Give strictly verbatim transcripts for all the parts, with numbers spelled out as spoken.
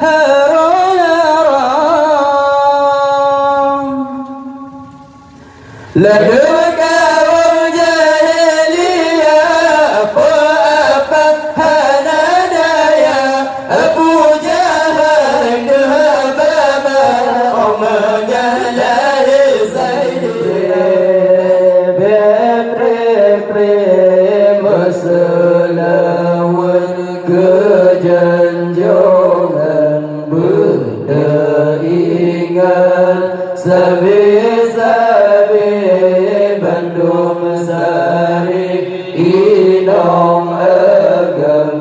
Harun-harun. Ladôm kaum jahiliyah, apa-apa hana daya, Abu Jahal deuh haba mar, ôh meunyan lahé Saidina. Bèk pré-pré meuseulaweuet keu janjongan. Beuteuingat sabe-sabe bandum sari inong agam.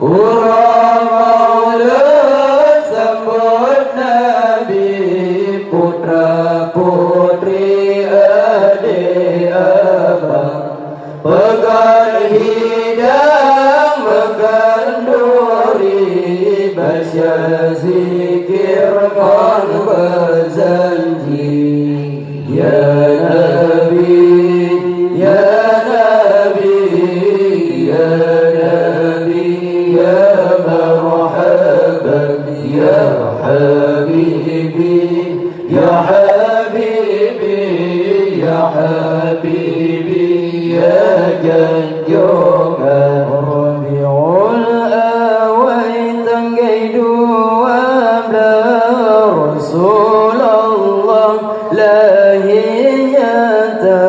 Uroe Maulud sambot Nabi, putra-putri, ade abang. Peugöt hidang meukhanduri, baca zikir ngon beujanji. Ya Nabi, ya Nabi, ya Nabi, ya marhaban, ya habibi. Ya habibi, ya habibi, ya janjongan. Rabiul Awal tanggai dua belas, Rasulullah lahé nyata.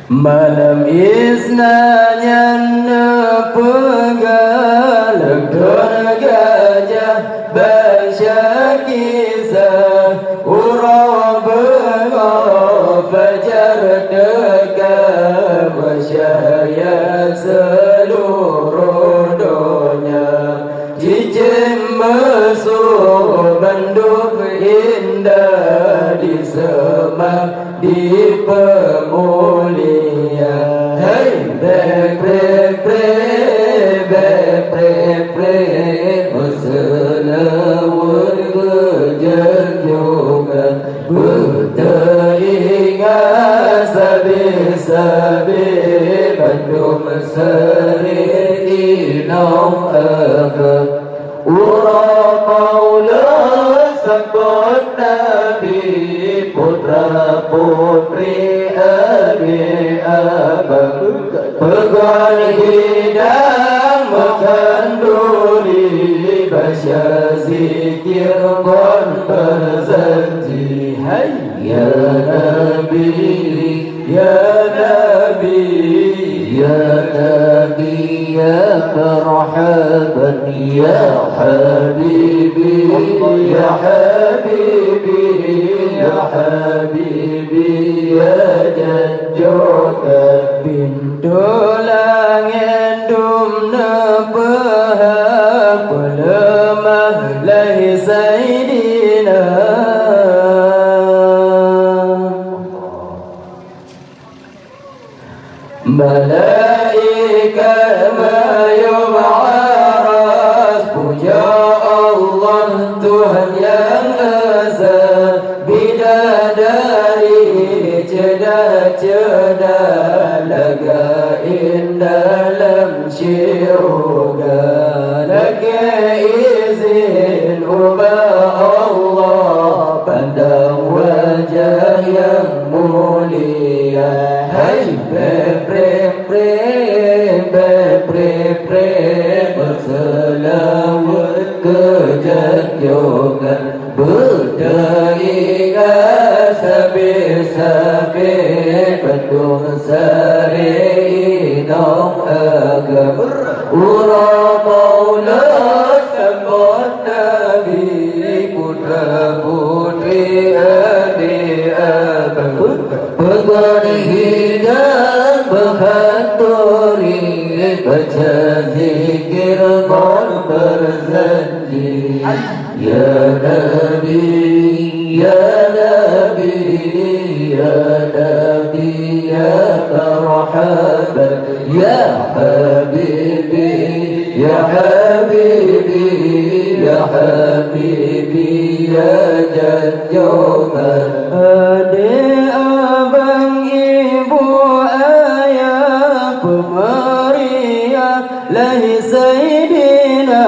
Malam Isnin nyan neupeugah lagèe gajah baca kisah, uroe beungoh fajar teuka, masyarakat seuluruh donya. Cicém meusu bandum indah diseumah dipeumulia. Hai, bèk pré-pré, bèk pré-pré, meuseulaweuet keu janjongan. Beuteuingat sabe-sabe bandum sari inong agam. Uroe Maulud sambot Nabi, putra-putri, ade abang. Peugöt hidang meukhanduri, baca zikir ngon beujanji. Hai, ya Nabi, ya Nabi, ya Nabi, ya marhaban, ya habibi, ya habibi, ya habibi, ya janjongan. Pintoe langèt dum neupeuhah, peuleumah lahé Saidina. Malaikat mayueb aras, puja Allah Tuhan nyang esa. Bidadari ceudah-ceudah, lagèe indah lam syeuruga. Lakèe izin ubak Allah, pandang wajah nyang mulia. Hai, bèk pré-pré, bèk pré-pré, meuseulaweuet keu janjongan. Beuteuingat sabe-sabe bandum sari inong agam. Uroe Maulud sambot Nabi, putra-putri, ade abang. Peugöt hidang meukhanduri, baca zikir ngon beujanji. Ya Nabi, ya Nabi, ya Nabi, ya marhaban, ya habibi, ya habibi, ya habibi, ya janjongan. Ade abang, ibu ayah, peumari Sayyidina.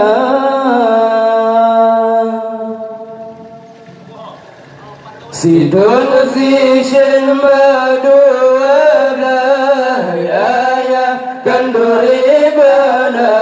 Sidon sisien meudua blah, ayah kanduri beuna,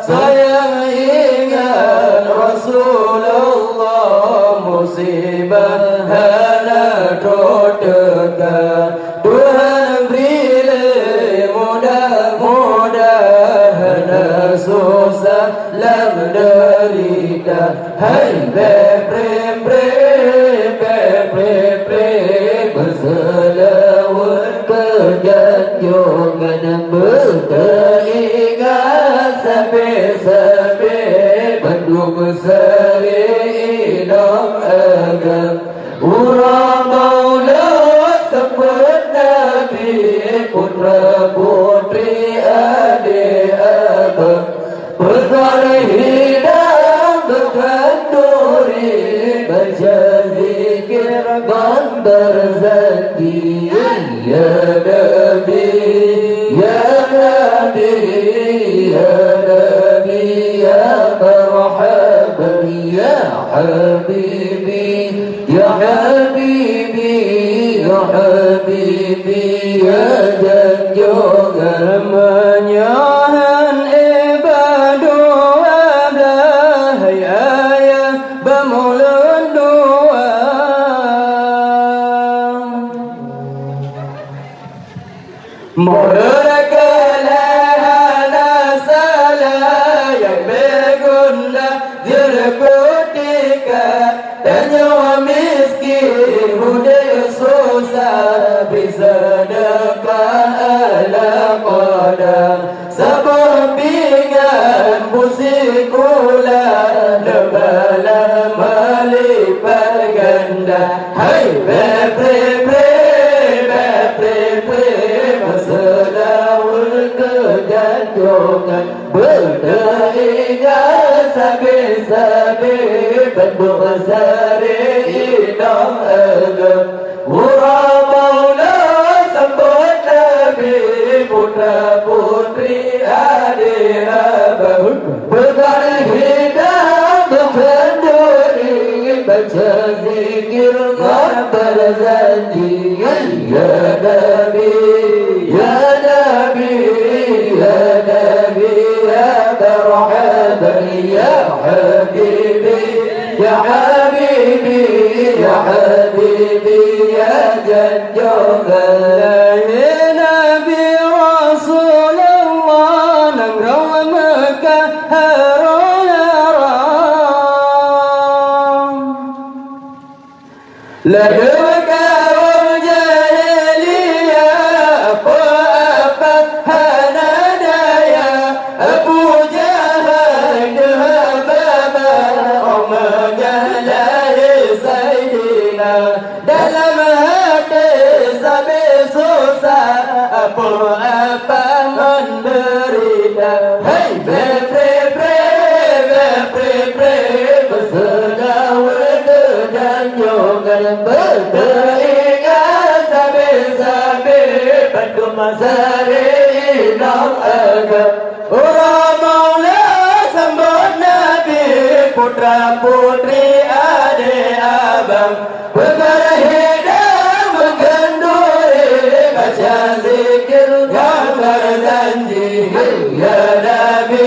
sayang ingat Rasulullah, musibah hana trok teuka. Tuhan bri lé mudah-mudahan susah lam derita. Hai bèk prem-prem, bèk prem-prem, beuseulaweuet keu janjongan, beuteuingat sabe-sabe bandum sari inong agam. Uroe Maulud sambot Nabi, putra-putri, adé abang, peugah hidang beukhanduri, baca zikir ngon beurzanji. Ya Nabi, ya Nabi, ya Nabi, ya marhaban, ya habibi. Ya habibi, ya habibi, ya janjongan. Meunyoe han ék ba dua blah, hai ayah, ba mulod dua. Meureuka lé hana salah nyang beugunah jeuet kutika, tanyoe miskin udeb susah, bri seudeukah ala qadar. Saboh pingan busikula, neubalah meulipat ganda. Hai bèk pré-pré, bèk pré-pré, beuseulaweuet keu janjongan, beuteuingat sabe-sabe bandum sari inong agam. Uroe Maulud sambot Nabi, putra-putri, adé abang. Peugah hidang beukhanduri, baca zikir ngon beurzanji. Ya Nabi, ya Nabi, ya Nabi, ya marhaban, ya habibi, ya habibi, ya habibi, ya janjongan. Lahé Nabi Rasulullah, nanggroe Meukah haram-haram. Ladôm kaum jahiliyah, po apa hana daya, Abu Jahal deuh babah, óh meunyoe lahé Saidina. Dalam até sabe susah, apoh apa ngon deurita. Hai bèk pré-pré, bèk pré-pré, beuseulaweuet keu janjongan, beuteuingat sabe-sabe bandum sari inong agam. Uroe Maulud sambot Nabi, putra-putri, adé abang, peugah hidang beukhanduri, baca zikir ngon beurzanji. Ya Nabi,